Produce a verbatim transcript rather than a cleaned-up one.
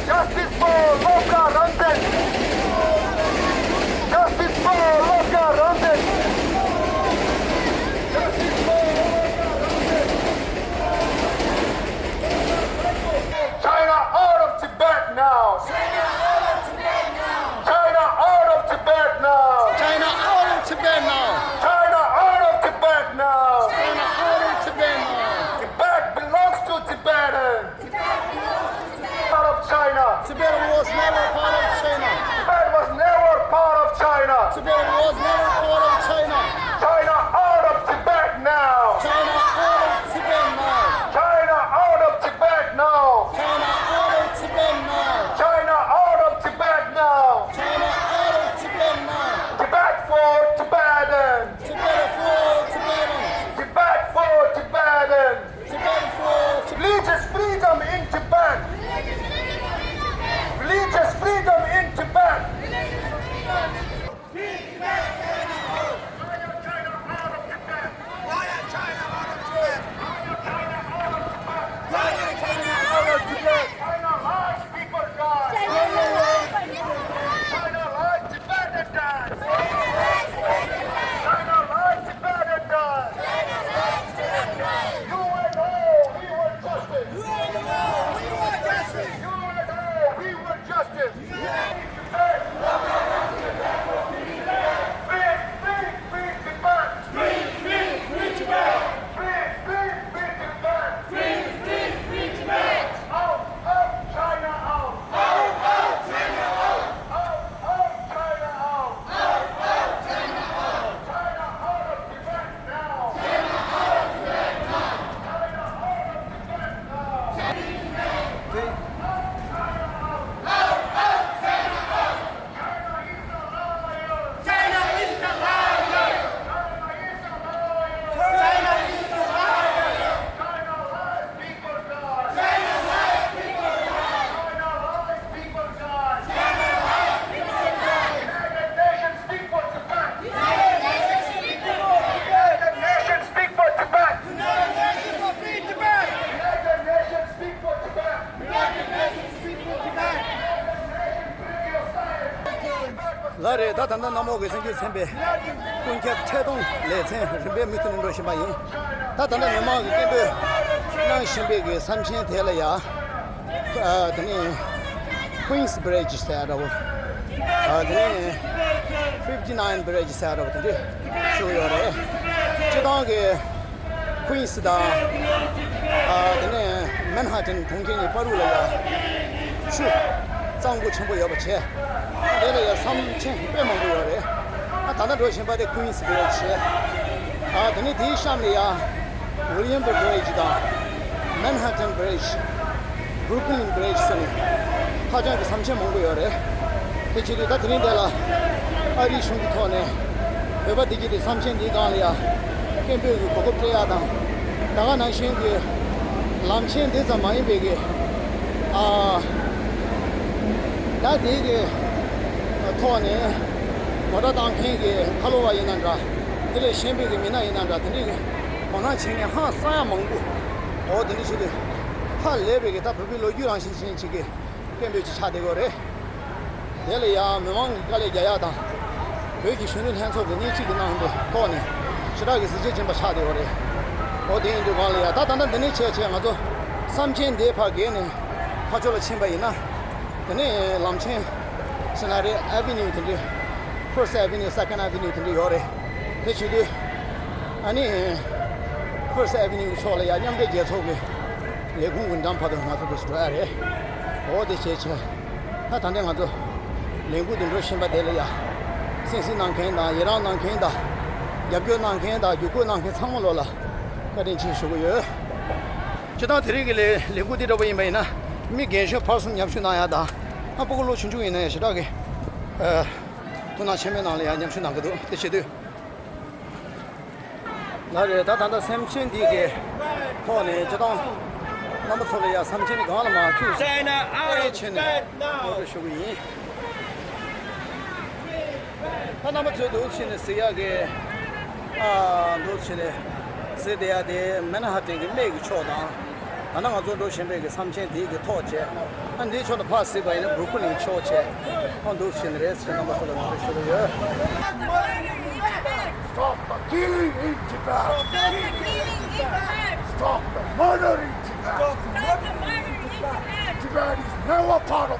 Justice for Lokta Ranjan! Justice for Lokta Ranjan! Justice for Lokta Ranjan! China out of Tibet now! China out of Tibet now! China out of Tibet now! China out of Tibet now! China out of Tibet now! China out of Tibet now! Tibet belongs to Tibetans! Part of China. Tibet was never part of China. Tibet was never part of China. Tibet was never part of China. China out of Tibet now. China out of Tibet now. China out of Tibet now. China out of Tibet now. China out of Tibet now. China out of Tibet now. Tibet for Tibetans. Tibet for Tibetans. Tibet for Tibetans. Tibet for Tibet. Religious freedom in Tibet. Religious freedom in Tibet. China lies, people die. China lies, Tibet dies. China lies, Tibet dies. U N O, we want justice. U N O, we want justice. U N O, we want justice. Free, free, free Tibet. Free, free, free Tibet. Free, free, free Tibet. Free, free, free Tibet. Out, out, China out. Out, out, China out. Out, out, China out. Out, out, China out. China out of Tibet now. China out of Tibet now. China out of Tibet now. Out, out, China out. Out, out, China out. China is a liar. China is a liar. China is a liar. China is a liar. China lies, people die. China lies, people die. China lies, people die. China lies, people die. United Nations speak for Tibet. United Nations speak for Tibet. United Nations speak for Tibet. United Nations speak for Tibet. United Nations speak for Tibet. United Nations speak for Tibet. United Nations bring your science. ལགས་རེད། ད་ད་ལྟ་གནམ་འོག་གི་སེམས་ཅན་ཚན་པའི་ཀུན་ཁྱབ་འཕྲལ་གཏོང་ལེ་ཚན་རིམ་པས་མུ་མཐུད་ནས་འགྲོ་བཞིན་པ་ཡིན། ད་ད་ལྟ་མི་མང་གིས་སྐད་འབོད་གནང་བཞིན་པའི་གི་མཚམས་ཆེན་དེ་ལ་ཡ། ཨ། དེ་ནས་Queen's Bridge ཟེར་ཡ་འདྲ་བོ། ཨ། དེ་ནས་fifty nine Bridge ཟེར་ཡ་འདྲ་བོ་དེ་འདྲས་ཞུ་གི་ཡོད་རེད། སྤྱི་བཏང་གི་Queens དང་། ཨ། དེ་ནས་Manhattan གྲོང་ཁྱེར་གཉིས་བར་དུ་ལ་ཡ་ཆུ་གཙང་པོ་ཆེན་པོ་ཡོད་པ་བྱས། དེ་ལ་ཡ་མཚམས་ཆེན་དཔེ་མང་པོ་ཡོད་རེད། ཨ། ད་ལྟ་འགྲོ་བཞིན་པ་དེ་Queens Bridge བྱས། ཨ། དེ་ནས་དེའི་གཤམ་ལ་ཡ་Williamsburg Bridge དང་Manhattan Bridge། Brooklyn Bridge ཟེར་ནས་ཧ་ཅང་གི་མཚམས་ཆེན་མང་པོ་ཡོད་རེད། དེ་བྱེད་དུས་ད་དེ་རིང་འདི་ལ་ཨ་རིའི་གཞུང་གི་ཐོག་ནས་བོད་པ་འདི་གྱིས་དེ་མཚམས་ཆེན་འདིའི་སྒང་ལ་ཡ་སྐད་འབོད་ཀྱི་གོ་སྐབས་སྤྲད་ཡག་དང་། ད་ག་ནང་བཞིན་གྱི་ལམ་ཆེན་འདི་ཙམ་མ་ཡིན་པའི་གི། ཨ། ད་དེའི་གི་ཐོག་ནས་ངོ་སྤྲོད་བཏང་མཁན་གྱི་ཁ་ལོ་བ་ཡིན་ན་འདྲ། དེ་ལས་གཞན་པའི་གི་མི་སྣ་ཡིན་ན་འདྲ། དེ་འདྲའི་གི་དོ་སྣང་བྱེད་མཁན་ཧང་སང་ཡག་མང་པོ། འོ་དེ་འདྲ་ཞིག་གི་ཧ་ལས་པའི་གི་ད་བོད་པའི་ལོ་རྒྱུས་རང་བཞིན་ཅན་ཅིག་གི་སྐད་འབོད་ཅིག་ཆགས་བསྡད་ཡོད་རེད། དེ་ལ་ཡང་མི་མང་གི་དཀའ་ལས་རྒྱག་ཡག་དང་། བོད་ཀྱི་གཞོན་ནུ་ལྷན་ཚོགས་ཀྱི་སྣེ་ཁྲིད་ཀྱི་གནང་བའི་ཐོག་ནས་ཞེ་དྲག་གི་གཟི་བརྗིད་ཅན་པ་ཆགས་བསྡད་ཡོད་རེད། འོ་དེ་ཡིན་དུས་སྒང་ལ་ཡ་ད་ད་ལྟ་འདི་ནས་བྱས་བྱས་ང་ཚོ་མཚམས་ཆེན་འདིའི་ཕར་བརྒལ་ནས་ཕར་ཕྱོགས་ལ་ཕྱིན་པ་ཡིན་ན། དེ་ནས་ལམ་ཆེན་ཟེར་ན་རེད། Avenue དེ་འདྲའི་First Avenue Second Avenue དེ་འདྲ་ཡོད་རེད། དེ་བྱེད་དུས་ཨ་ནི་First Avenue གི་ཕྱོགས་ལ་ཡ་མཉམ་འབྲེལ་རྒྱལ་ཚོགས་ཀྱི་ལས་ཁུངས་ཀྱི་འགྲམ་བར་དུ་ང་ཚོ་འདུག་སེ་འགྲོ་ཡ་རེད། འོ་དེ་བྱས་བྱས། ད་ད་ལྟ་ང་ཚོ་ལས་འགུལ་འདི་འགྲོ་བཞིན་པ་དེ་ལ་ཡ། གསན་གཟིགས་གནང་མཁན་དང་། ཡི་རངས་གནང་མཁན་དང་། རྒྱབ་སྐྱོར་གནང་མཁན་དང་། བརྒྱུད་སྐུལ་གནང་མཁན་ཚང་མ་ལོ་ལ་བཀའ་དྲིན་ཆེ་ཞུ་གི་ཡོད། སྤྱིར་བཏང་དེ་རིང་གི་ལས་ལས་འགུལ་འདི་འདྲ་པོ་ཡིན་པ་ཡིན་ན། མི་རྒན་གཞོན་ཕར་ཚུར་མཉམ་ཞུགས་གནང་ཡ་དང་། ཨ། སྤུ་གུ་ལོ་ཆུང་ཆུང་ཡིན་ན་ཡང་ཞེ་དྲག་གི། ཨ། ཐུགས་སྣང་ཆེན་པོའི་ནང་ལ་ཡང་མཉམ་ཞུགས་གནང་གི་འདུག་དེ་བྱེད་དུས། ལགས་རེད། ད་ད་ལྟ་མཚམས་ཆེན་འདི་གའི་ཐོག་ནས་སྤྱིར་བཏང་རྣམ་པ་ཚོ་ལ་ཡ་མཚམས་ཆེན་འདི་སྒང་ལ་མར་ཐུགས་སུ་བཀའ་དྲིན་ཆེ་ནས་ངོ་སྤྲོད་ཞུ་གི་ཡིན། ད་རྣམ་པ་ཚོས་འདུག་བྱས་ནས་གཟིགས་ཡག་གི། ཨ། འདུག་བྱས་ནས་གཟིགས་བསྡད་ཡག་དེ་མན་ཧ་ཏན་གྱི་སྨད་ཀྱི་ཕྱོགས་དང་། ད་ནང་ང་ཚོ་འགྲོ་བཞིན་པའི་གི་མཚམས་ཆེན་དེའི་གི་ཐོག་བཅས། ཨ་འདིའི་ཕྱོགས་ལ་ཕར་གཟིགས་པ་ཡིན་ན་བྷུ་རུག་ལིན་ཕྱོགས་བཅས། ཨ་འདུག་བཞིན་རེད་ཟེར་རྣམ་པ་ཚོ་ལ་ངོ་སྤྲོད་ཞུ་གི་ཡོད། Stop the killing in Tibet. Stop the killing in Tibet. Stop the murder in Tibet. Stop the murder in Tibet. Tibet is never part of